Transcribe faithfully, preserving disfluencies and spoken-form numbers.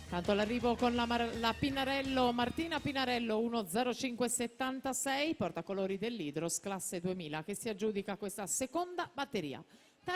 Tanto l'arrivo con la, Mar- la Pinarello, Martina Pinarello, uno zero cinque settantasei, portacolori dell'Idros, classe duemila, che si aggiudica questa seconda batteria.